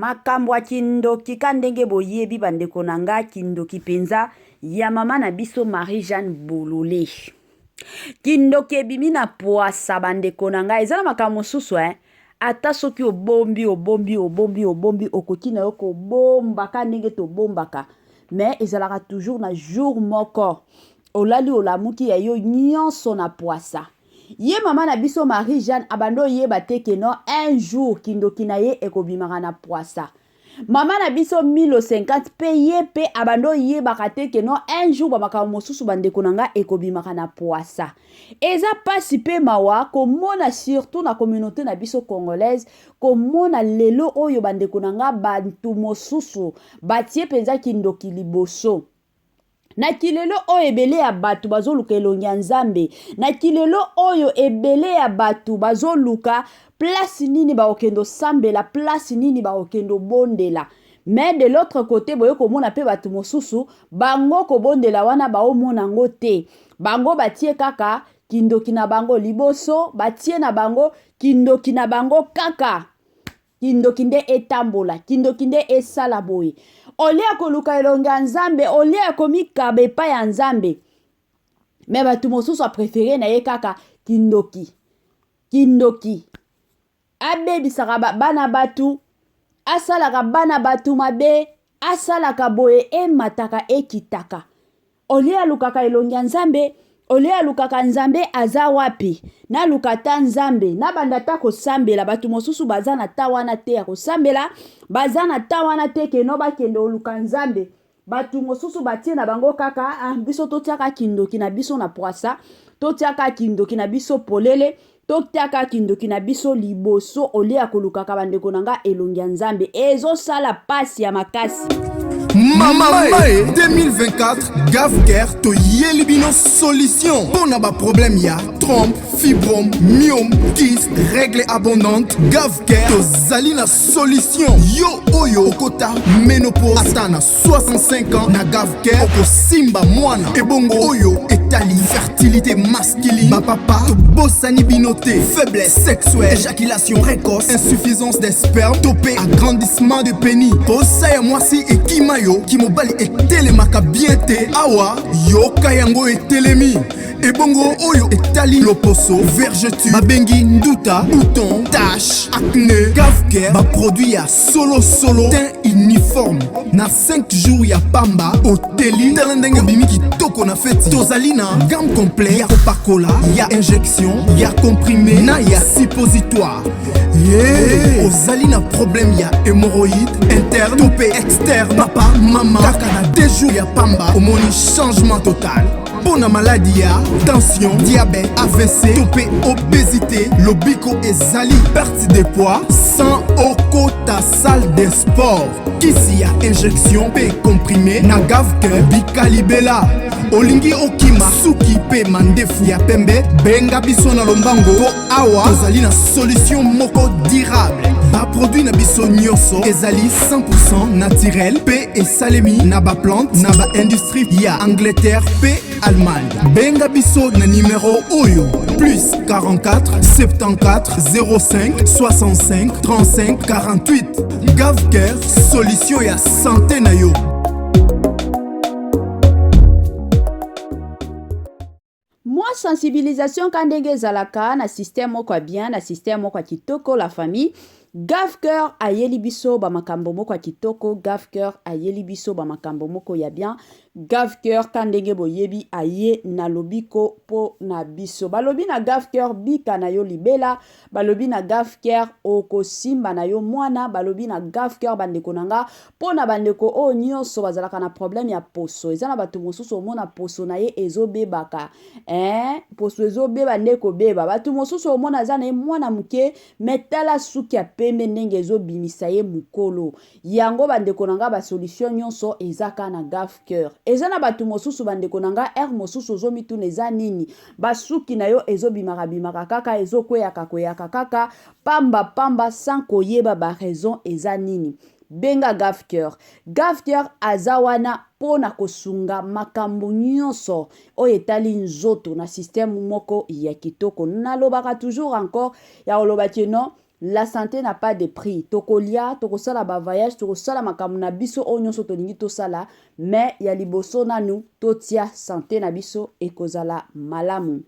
Makambo ya kindoki ka ndenge boyebi ba ndeko na nga kindoki penza ya mama na biso Marie Jeanne Bolole. Kindoki ebimi na pwasa ba ndeko na nga eza na makambo mosusu eh. Ata soki obombi obombi obombi obombi okoki na yo kobomba ka ndenge tobombaka mais ezalaka toujours na jour moko olali olamuki ya yo nyonso na pwasa. Ye mama na biso Marie Jeanne abanda oyeba te que non un jour kindoki na ye ekobimaka na pwasa. Mama na biso Milo 50 pe ye pe abanda oyebaka te que non un jour ba makambo mosusu ba ndeko na nga ekobimaka na pwasa. Eza pasi pe mawa komona surtout na communaute na biso congolaise komona lelo oyo ba ndeko na nga bantu mosusu batie penza kindoki liboso. Na kilelo oyo ebele ya bato bazoluka elongi ya Nzambe. Na kilelo oyo ebele ya bato bazoluka place nini bakokende osambela, place nini bakokende obondela. Mais de l'autre côté boye komona pe bato mosusu bango kobondela wana baomona yango te. Bango batie kaka kindoki na bango liboso, batie na bango kindoki na bango kaka. Kindoki nde etambola, kindoki nde esala boye. Olie ya koluka elongi ya Nzambe, olie ya komikaba epai ya Nzambe. Me bato mosusu aprefere na ye kaka kindoki. Kindoki. Abebisaka bana bato, asalaka bana bato mabe, asalaka boye emataka ekitaka. Au lieu alukaka elongi ya Nzambe, au lieu alukaka Nzambe aza wapi? Naluka ata Nzambe, nabanda ata kosambela. Bato mosusu baza na ta wana te ya kosambela, baza na ta wana te que non bakende koluka Nzambe. Bato mosusu batie na bango kaka ah, biso totiaka kindoki na biso na pwasa, totiaka kindoki na biso polele. Totiaka kindoki na biso liboso olie ya kolukaka bandeko na nga elongi ya Nzambe ezosala pasi ya makasi. Mama Mae 2024 Gavcare toyeli bino solution mpo na baproblème ya trompe, fibrome, myome, kyste, règle abondante. Gavcare tozali na solution. Yo oyo okota menopause ata na 65 ans na Gavcare okosimba mwana. Ebongo oyo etali fertilité masculine, bapapa tobosani bino te. Faiblesse sexuelle, éjaculation précoce, insuffisance des spermes to mpe agrandissement de pénis. Posa ya mwasi ekima yo, kimobali etelemaka bien te. Awa yoka yango etelemi. Ebongo oyo etali loposo, vergeture, babengi nduta, bouton, tache, acné, Gavcare baproduit ya solo solo, teint uniforme na 5 jours ya pamba oteli. Tala ndenge obimi kitoko na feti. Tozali na gamme complet ya kopakola, ya injection, ya comprimé na ya suppositoire. Yeah. Ozali na problème ya hémorroïde interne to mpe externe, papa mama, kaka na 2 jours ya pamba omoni changement total. Mpo na maladi ya tension, diabète, AVC to mpe obésité, lobiko ezali perte de poids sans okota salle de sport. Kisi ya injection mpe comprimé na Gavcare bikalibela. Olingi okima suki mpe mandefu ya pembe, benga biso na lombango mpo awa tozali na solution moko durable. Baproduit na biso nyonso ezali 100% naturel mpe esalemi na baplante na baindustrie ya Angleterre mpe Allemagne. Benga biso na numero oyo plus 44 74 05 65 35 48. Gavcare, solution ya santé na yo. Mwa sensibilisation ka ndenge ezalaka na système moko ya bien, na système moko ya kitoko la famille. Gavcœur ayeli biso ba makambo moko ya kitoko, Gavcœur ayeli biso ba makambo moko ya bien. Gavcœur ka ndenge boyebi aye na lobiko po na biso. Balobi na Gavcœur bika na yo libela, balobi na Gavcœur okosimba na yo mwana, balobi na Gavcœur bandeko na nga Po na ba ndeko oyo nioso bazalaka na problème ya poso, eza na batu mosusu omona poso na ye ezo bebaka eeh poso ezo beba nde kobeba, batu mosusu omona aza na ye mwana muke mais tala suki ya pembe ndenge ezo bimisa ye mukolo, yango ba ndeko na nga ba solution nioso eza kaka na gaf coeur. Eza na batu mosusu ba ndeko na nga heure mosusu ozo mituna eza nini ba suki na yo ezo bimaka bimaka kaka ezo kweyaka kweyaka kaka pamba pamba sans koyeba ba raison eza nini. Benga Gavcœur. Gavcœur aza wana po na kosunga makambo nyonso oyo etali nzoto na système moko ya kitoko. Nalobaka toujours encore ya koloba que non, La sante n'a pas de prix. Tokolia, tokosala ba voyage, tokosala makambo na biso oyo nyonso tolingi tosala, mais ya liboso nanu totia sante na biso ekozala malamu.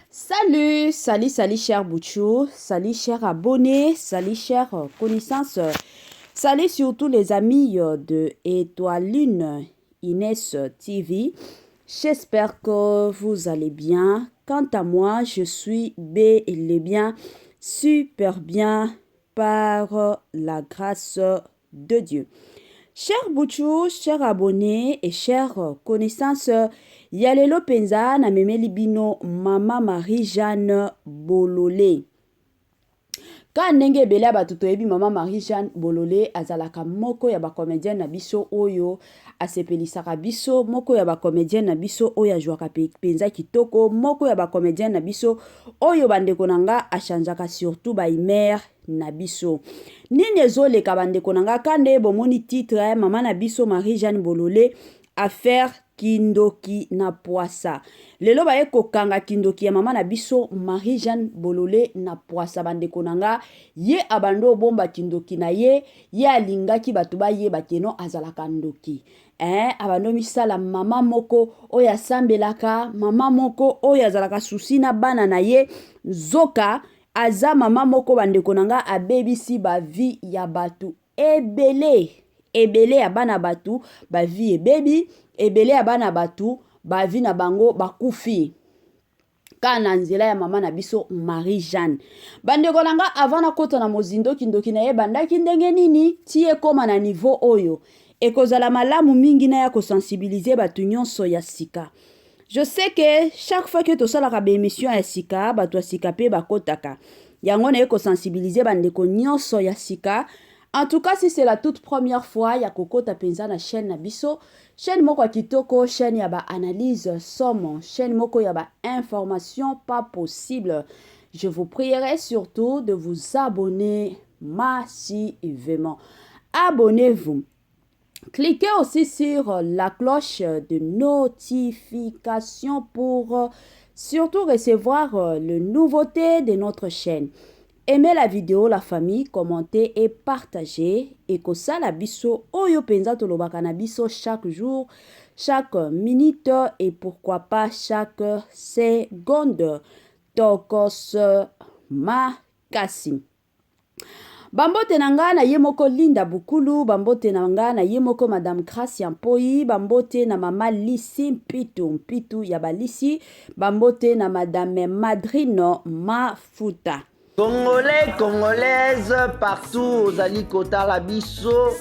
Salut, salut, salut cher Bouchou, salut cher abonné, salut cher connaissance, salut surtout les amis de Étoiline Inès TV. J'espère que vous allez bien. Quant à moi, je suis bel et bien, super bien par la grâce de Dieu. Cher Bouchou, cher abonné et chère connaissance, ya lelo penza na memeli bino Mama Marie-Jeanne Bolole. Ka ndenge ebele ya bato toyebi Mama Marie-Jeanne Bolole azalaka moko ya ba comedienne na biso oyo asepelisaka biso, moko ya ba comedienne na biso oyo azwaka mpenza kitoko, moko ya ba comedienne na biso oyo bandeko na nga achangeaka surtout ba humeur na biso. Nini ezoleka bandeko na nga ka nde bomoni titre mama na biso Marie-Jeanne Bolole affaire kindoki na pwasa. Lelo baye kokanga kindoki ya mama na biso Marie-Jeanne Bolole na pwasa bandeko na nga ye abandi obomba kindoki na ye ye alingaki bato bayeba keno azalaka ndoki eh, abandi misala mama moko oyo asambelaka mama moko oyo azalaka susi na bana na ye nzoka aza mama moko bandeko na nga abebisi ba vie ya bato ebele ebele ya bana bato ba vie ebebi ebele ya bana bato ba vie na bango bakufi kaka na nzela ya mama na biso Marie Jeanne. Bandeko na nga avant nakota na mozindo kindoki na ye ebandaki ndenge nini ti ekoma na niveau oyo ekozala malamu mingi na ya kosensibiliser bato nyonso ya sika. Je sais que chaque fois que tosalaka ba émission ya sika bato ya sika mpe bakotaka yango naye kosensibiliser bandeko nyonso ya sika. En tout cas si c'est la toute première fois ya kokota mpenza na chaîne na biso, chaîne moko ya kitoko, chaîne ya ba analyse somo, chaîne moko ya ba information pas possible, je vous prierai surtout de vous abonner massivement. Abonnez-vous. Cliquez aussi sur la cloche de notification pour surtout recevoir les nouveautés de notre chaîne. Aimez la vidéo la famille, commentez et partagez. Ekosala biso oyo penza tolobaka na biso chaque jour, chaque minute et pourquoi pas chaque seconde. Tokos makasi. Bambote na nga na ye moko Linda Bukulu, bambote na nga na ye moko Madame Gracia Mpoyi, bambote na mama Lisi Mpitu, Mpitu ya balisi, bambote na Madame Madrine Mafuta. Congolais, Congolaise, partout ozali kotala biso,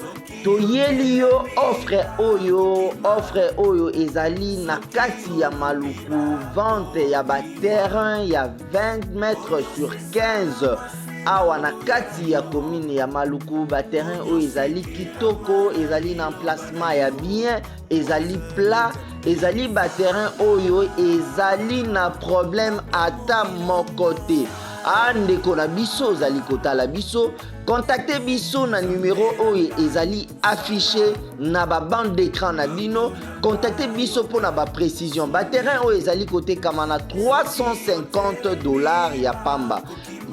toyeli yo offre oyo, offre oyo ezali na kati ya Maluku, vente ya ba terrain ya 20 mètres sur 15 awa na kati ya commune ya Maluku. Ba terrain oyo ezali kitoko, ezali na emplacement ya bien, ezali plat, ezali ba terrain oyo ezali na problème ata moko te. A ndeko na biso ozali kotala biso, contacte biso na numero oyo ezali affiché na ba bande d'écran na bino. Contacte biso mpo na ba précision. Ba terrain oyo ezali kotekama na $350 ya pamba.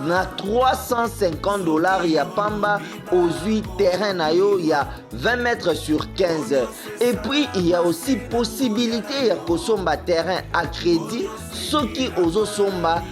Na $350 ya pamba ozwi terrain na yo ya 20 mètres sur 15. Et puis il y a aussi possibilité ya kosomba terrain à crédit soki ozosomba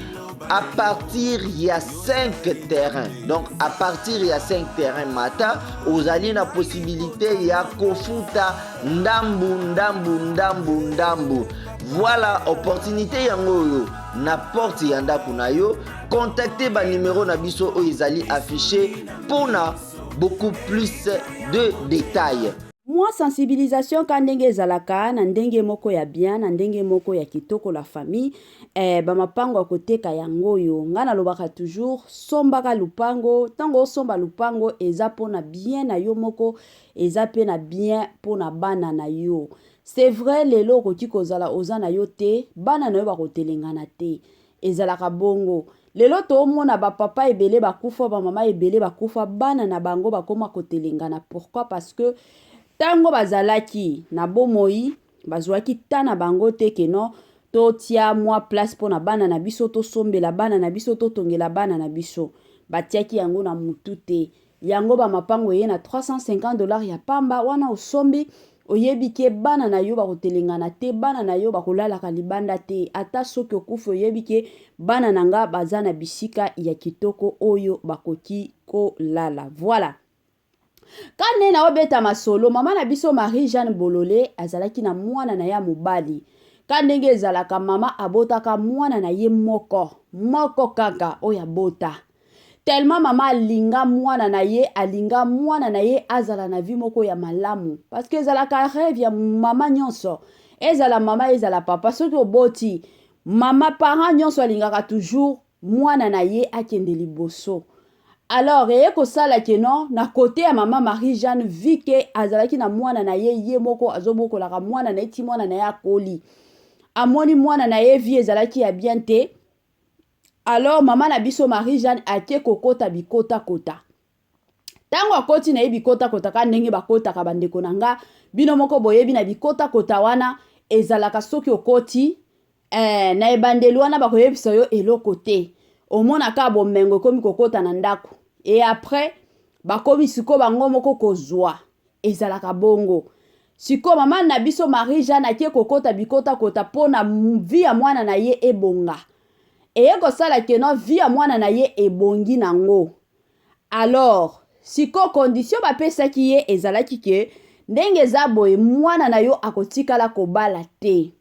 à partir ya 5 terrains. Donc à partir ya 5 terrains mata ozali na possibilité ya kofuta ndambu ndambu ndambu ndambu. Voilà opportunité yango oyo na porte ya ndako na yo. Contacte ba numéro na biso oyo ezali affiché mpona beaucoup plus de détails. Mwa sensibilisation ka ndenge ezalaka na ndenge moko ya bien, na ndenge moko ya kitoko la famille. Ba mapango ya koteka yango oyo nga nalobaka toujours, sombaka lupango. Ntango osomba lupango eza mpona bien na yo moko, eza pe na bien mpona bana na yo. C'est vrai lelo okoki kozala oza na yo te, bana na yo bakotelengana te, ezalaka bongo. Lelo toomona ba papa ebele bakufa, ba mama ebele bakufa, bana na bango bakoma kotelengana. Pourquoi? Parce que tango bazalaki na bomoi bazwaki ta na bango te ke non totia mwa place mpona bana na biso, tosombela bana na biso, totongela bana na biso. Batiaki yango na mutu te. Yango ba mapango eye na 350 dollars ya pamba wana osombi oyebi ke bana na yo bakotelengana te, bana na yo bakolalaka libanda te. Ata soki okufi oyebi ke bana na nga baza na bisika ya kitoko oyo bakoki kolala. Voilà. Ka nde naobeta masolo, mama na biso Marie Jeanne Bolole azalaki na mwana na ye ya mobali. Ka ndenge ezalaka mama abotaka mwana na ye moko, moko kaka oyo abota. Tellement mama alinga mwana na ye, alinga mwana na ye azala na vie moko ya malamu. Parce que ezalaka rêve ya mama nyonso. Ezala mama ezala papa, soki oboti, mama parent nyonso alingaka toujours mwana na ye akende liboso. Alors eye kosala ke non na kote ya mama Marie Jeanne vu que azalaki na mwana na ye ye moko azobokolaka mwana na ye ti mwana na ye akoli amoni mwana na ye vie ezalaki ya bien te alors mama na biso Marie Jeanne ake kokota bikotakota ntango akoti na ye bikotakota ka ndenge bakotaka bandeko na nga bino moko boyebi na bikotakota wana ezalaka soki okoti Eh, na ebandeli wana bakoyebisa yo eloko te omona kaka bomengo ekomi kokota na ndako e après bakomi sikoyo bango moko kozwa ezalaka bongo sikoyo mama na biso marie jeanne ake kokota bikotakota mpo na vie ya mwana na ye ebonga eye kosala keno vie ya mwana na ye ebongi nango Alors sikoyo condition bapesaki ye ezalaki ke ndenge eza boye mwana na yo akotikala kobala te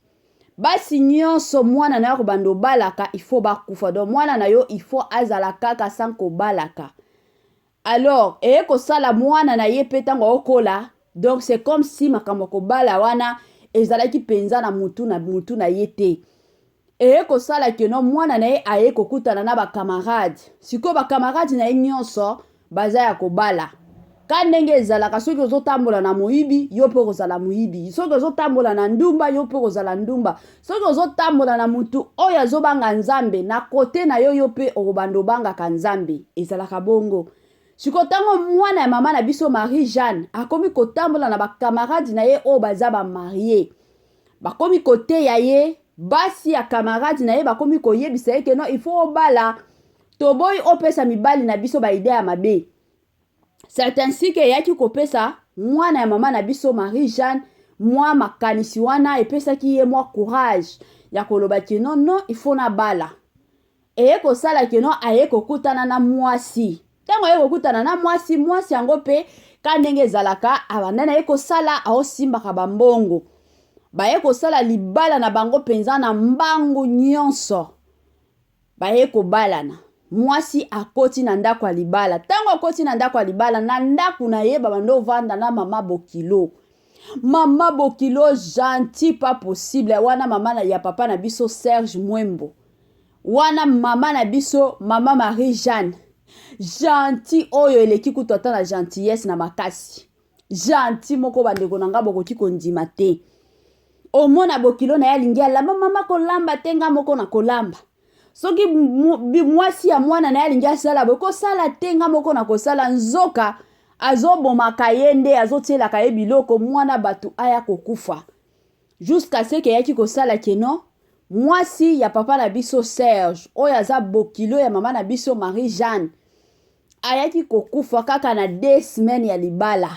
basi nyonso mwana na yo akobanda obalaka il faut bakufa donc mwana na yo il faut azala kaka sans kobalaka alors eye kosala mwana na ye mpe ntango aokola donc c'est comme si makambo ya kobala wana ezalaki mpenza na mutu na mutu na ye te Eye kosala que non mwana na ye aye kokutana na ba camarades. Sikoyo ba camarades na ye nionso baza ya kobala. Ka ndenge ezalaka soki ozotambola na moyibi yo pe okozala moyibi. Soki ozotambola na ndumba yo pe okozala ndumba. Soki ozotambola na mutu oyo azobanga Nzambe na cote na yo yo pe okobanda obangaka Nzambe. Ezalaka bongo. Sikoyo tango mwana ya mama na biso Marie Jeanne akomi kotambola na ba camarades na ye oyo baza ba maries. Bakomi koteya ye, basi ya camarade na ye bakomi koyebisa ye ke non il faut obala, toboyi opesa mibali na biso ba idee ya mabe. C'est ainsi que eyaki kopesa mwana ya mama na biso Marie Jeanne mwa makanisi wana epesaki ye mwa courage ya koloba ke non non il faut nabala. Eye kosala que non aye kokutana na mwasi. Ntango aye kokutana na mwasi, mwasi yango mpe ka ndenge ezalaka abanda na ye kosala aosimbaka bambongo. Baye kosala libala na bango mpenza na mbangu nyonso. Baye kobalana. Mwasi akoti na ndako ya libala. Ntango akoti na ndako ya libala, na ndako na ye babanda ovanda na mama bokilo. Mama bokilo gentil pas possible wana mama ya papa na biso Serge Mwembo. Wana mama na biso mama Marie Jeanne gentil oyo eleki kutu ata na gentillesse na makasi gentil moko bandeko na nga bokoki kondima te omona bokilo na ye alingi alamba mama kolamba te nga moko na kolamba soki mwasi ya mwana na ye alingi asala boye kosala te nga moko na kosala nzoka azobomaka ye nde azotielaka ye biloko mwana bato aya kokufa jusqu'à ce que eyaki kosala que non mwasi ya papa na biso Serge oyo aza bokilo ya mama na biso Marie Jeanne ayaki kokufa kaka na deux semaines ya libala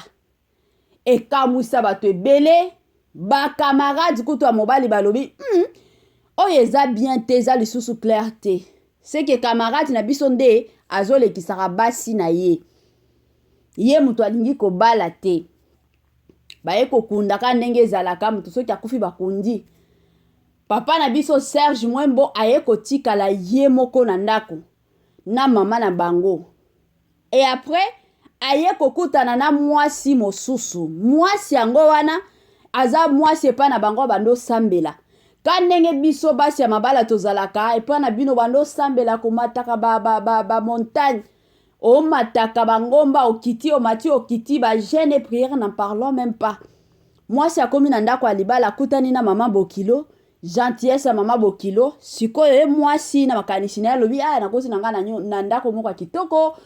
ekamwisa bato ebele bakamarade kutu ya mobali balobi oyo eza bien te eza lisusu clair te seke camarade na biso nde azolekisaka basi na ye ye moto alingi kobala te baye kokunda kaka ndenge ezalaka moto soki akufi bakundi papa na biso Serge Mwembo aye kotikala ye moko na ndako na mama na bango et après aye kokutana na mwasi mosusu mwasi yango wana aza mwasi epai na bango bando osambela ka ndenge biso basi ya mabala tozalaka epai na bino bando osambela komataka ba, ba, ba, ba montagne omataka bangomba okiti omati okiti ba jeune et prière n'en parlons même pas mwasi akomi na ndako ya libala akutani na mama bokilo gentillesse ya mama bokilo sikoyo ye mwasi na makanisi na ye alobi aya nakosi na ngai na ndako moko ya kitoko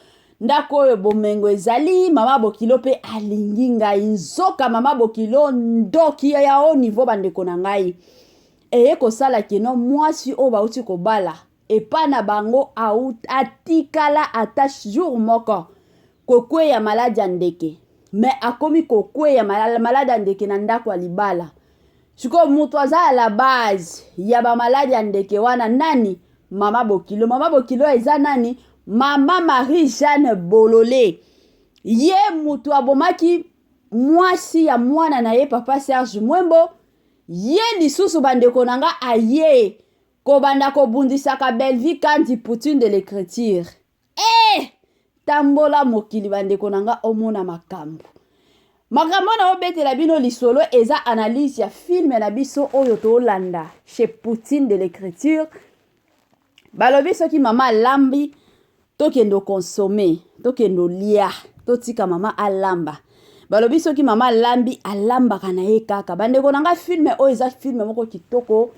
ndako oyo bomengo ezali mama bokilo mpe alingi ngai nzoka mama bokilo ndoki ya haut niveau bandeko na ngai eye kosala keno mwasi oyo bauti kobala. Epa na bango atikala ata jour moko kokweya maladi ya ndeke, mais akomi kokweya maladi ya ndeke na ndako ya libala. Sikoyo moto aza à la base ya bamaladi ya ndeke wana nani? Mama Bokilo. Mama Bokilo eza nani? Mama Marie Jeanne Bolole. Ye moto abomaki mwasi ya mwana na ye papa Serge Mwembo. Ye lisusu bandeko na nga aye kobanda kobundisaka Bellevue Kandi Poutine de l'écriture. Eh! Tambola mokili bandeko na nga omona makambo. Makambo na obetela bino lisolo eza analyse ya film na biso oyo tolanda chez Poutine de l'écriture. Balobi soki mama alambi tokende consommer, tokende lia, totika mama alamba. Balobi soki mama alambi alambaka na ye kaka. Bandeko na nga film oyo eza film moko kitoko,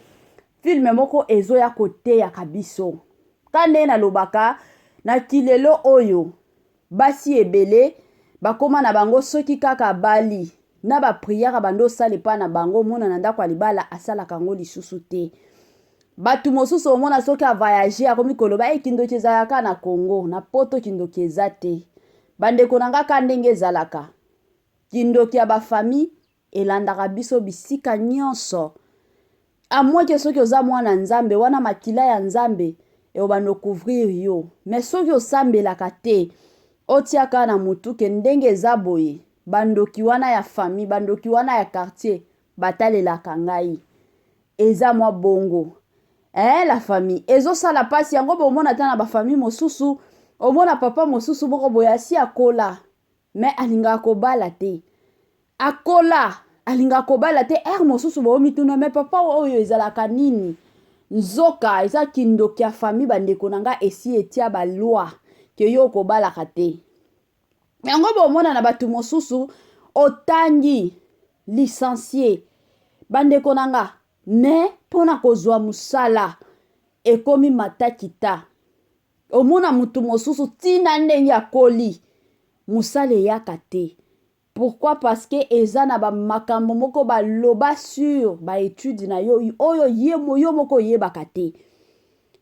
film moko ezoya koteyaka biso. Ka nde nalobaka na kilelo oyo basi ebele bakoma na bango soki kaka abali na ba prière bando osala epa na bango omona na ndako ya libala asalaka yango lisusu te. Bato mosusu omona soki avoyage akomi koloba e kindoki ezalaka na Congo, na poto kindoki eza te. Bandeko na nga ka ndenge ezalaka kindoki ya bafamille elandaka biso bisika nyonso. À moins que soki oza mwana Nzambe, wana makila ya Nzambe ekobanda couvrir yo. Mais soki osambelaka te, otiaka na mutu ke ndenge eza boye, bandoki wana ya famille, bandoki wana ya quartier batalelaka ngai. Eza mwa bongo. La famille ezosala pasi yango bomona ata na bafamille mosusu, omona papa mosusu moko boye asi akola, mais alingaka kobala te. Akola alingaka kobala te. Heure mosusu bomituna mais papa oyo ezalaka nini? Nzoka eza kindoki ya famille bandeko na nga esi etia ba loi ke yo okobalaka te. Yango bomona na bato mosusu otangi licencié bandeko na nga, mais mpona kozwa mosala ekomi matakita. Omona mutu mosusu tina ndenge akoli mosala eyaka te. Pourquoi? Parce que eza na ba makambo moko baloba sur ba étude na yo oyo ye yo moko oyebaka te.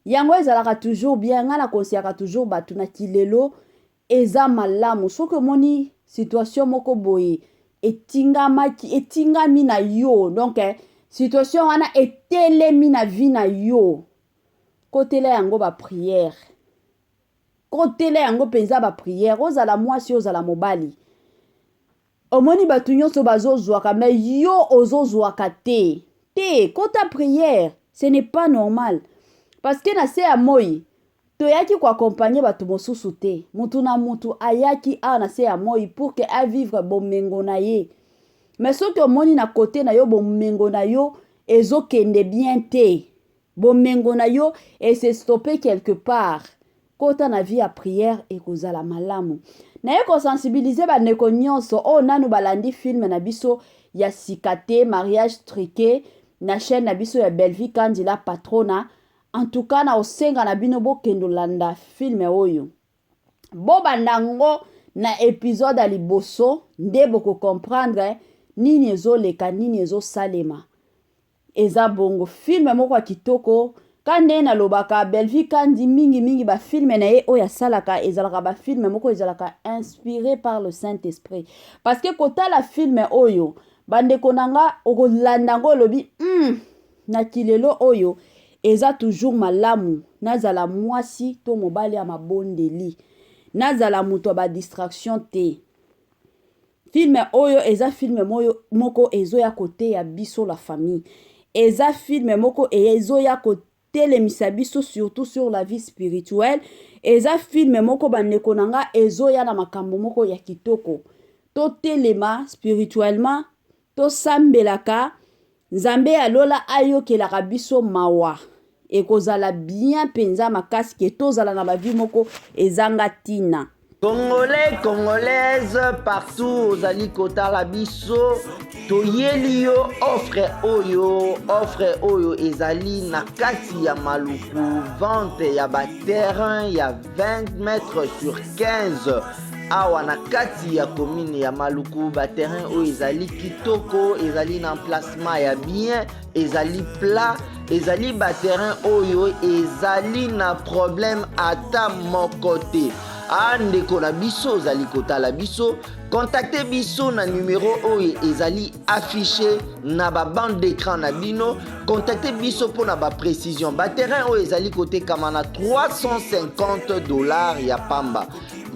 Yango ezalaka toujours bien, nga na conseillaka toujours bato na kilelo eza malamu soki omoni situation moko boye etingamaki etingami na yo, donc situation wana etelemi na vie na yo, kotela yango ba prière, kotela yango mpenza ba prière. Ozala mwasi ozala mobali, omoni bato nyonso bazozwaka mais yo ozozwaka te te, kota prière, ce n'est pas normal. Parce que na se ya moi toyaki koaccompagner bato mosusu te. Mutu na mutu ayaki awa na se ya moi pour que avivre bomengo na ye. Mais soki omoni na kote na yo bomengo na yo ezokende bien te, bomengo na yo ese stoppe quelque part, kota na vie ya prière ekozala malamu. Naye kosensibiliser bandeko nyonso oyo nanu balandi film na biso ya sika te, mariage truqué, na chaîne na biso ya Bellevue Kandi la patrona. En tout cas na osenga na bino bokende olanda film oyo, bobanda ngo na épisode ya liboso nde bokocomprendre nini ezoleka, nini ezosalema. Eza bongo film moko ya kitoko. Ka nde nalobaka Bellevue Kandi mingimingi bafilm na ye oyo asalaka ezalaka bafilm moko ezalaka inspiré par le Saint-Esprit. Parce que kotala film oyo bandeko na nga okolanda yango olobi na kilelo oyo eza toujours malamu nazala mwasi to mobali ya mabondeli, nazala moto ya badistraction te. Film oyo eza film moko ezoya koteya biso la famille, eza film moko ezoya kotelemisa biso surtout sur la vie spirituelle. Eza film moko bandeko na nga ezoya na makambo moko ya kitoko. Totelema spirituellement, tosambelaka Nzambe ya lola ayokelaka biso mawa. Ekozala bien mpenza makasi ke tozala na bavi moko ezanga ntina. Congolais, Congolaise, partout ozali kotala biso, toyeli yo offre oyo, offre oyo ezali na kati ya Maluku, vente ya ba terrain ya 20 mètres sur 15 awa na kati ya commune ya Maluku. Ba terrain oyo ezali kitoko, ezali na emplacement ya bien, ezali plat. Ezali baterrain oyo ezali na problème ata moko te. A ndeko na biso ozali kotala biso, contacte biso na numero oyo ezali affiché na ba bande d'écran na bino. Contacte biso mpo na baprécision. Baterrain oyo ezali kotekama na 350 $ ya pamba.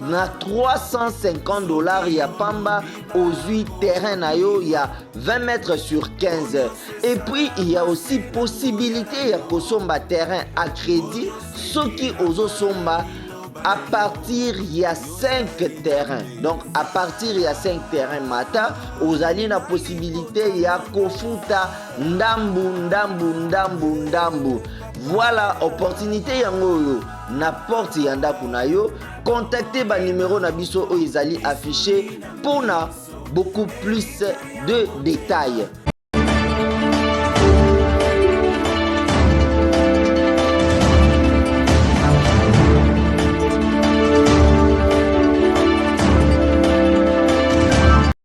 Na 350 $ ya pamba, ozwi terrain na yo ya 20 mètres sur 15. Et puis il y a aussi possibilité ya kosomba terrain à crédit soki ozosomba à partir ya 5 terrains. Donc à partir ya 5 terrains mata, ozali na possibilité ya kofuta ndambu ndambu ndambu ndambu. Voilà opportunité yango oyo na porte ya ndako na yo. Contacte banimero na biso oyo ezali affiché mpona beaucoup plus de détails.